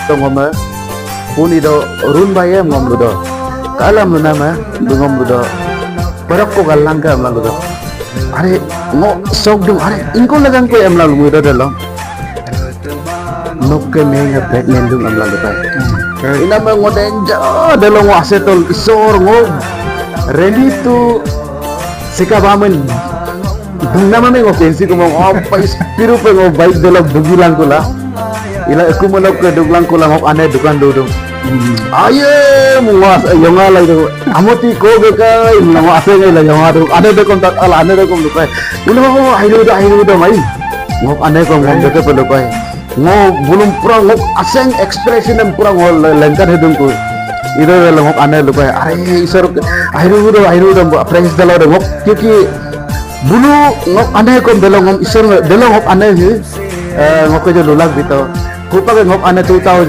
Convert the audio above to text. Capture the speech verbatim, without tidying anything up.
Ngome, puni do run baye ngom ludo. Kalam luna me, ngom ludo. Perok ko galang ka emla ludo. Are, ngo sok dung, are, ingko lagang ko emla ludo delo. Nokke menga pregnant dung emla ludo. Ina me ngo denja delo ngo asetol isor ngo. Ready to sika bamen. Dungna mane ngo pensi ko mo apa ispiru pe ngo baik delo dugi langkula. Ila aku menok ke duglang kula ngok ane dukan dudung. Aye, muas, yonga lai do. Amoti ko be kai, muas ase ngai la yonga do. Ane do kom tak ala, ane do kom dukai. Ulo, airu do, airu do mai. Ngok ane kom ngom deke pe dukai. Ngo bulum pura ngok aseng expression em pura ngo lengkan hidungku. Ida la ngok ane dukai. Are, isor, airu do, airu do, praise the Lord ngok. Kyuki bulu ngok ane kom delo ngom isor delo ngok ane hi. Eh, ngok kejo lulak bito. Kupa ke ngok ane two thousand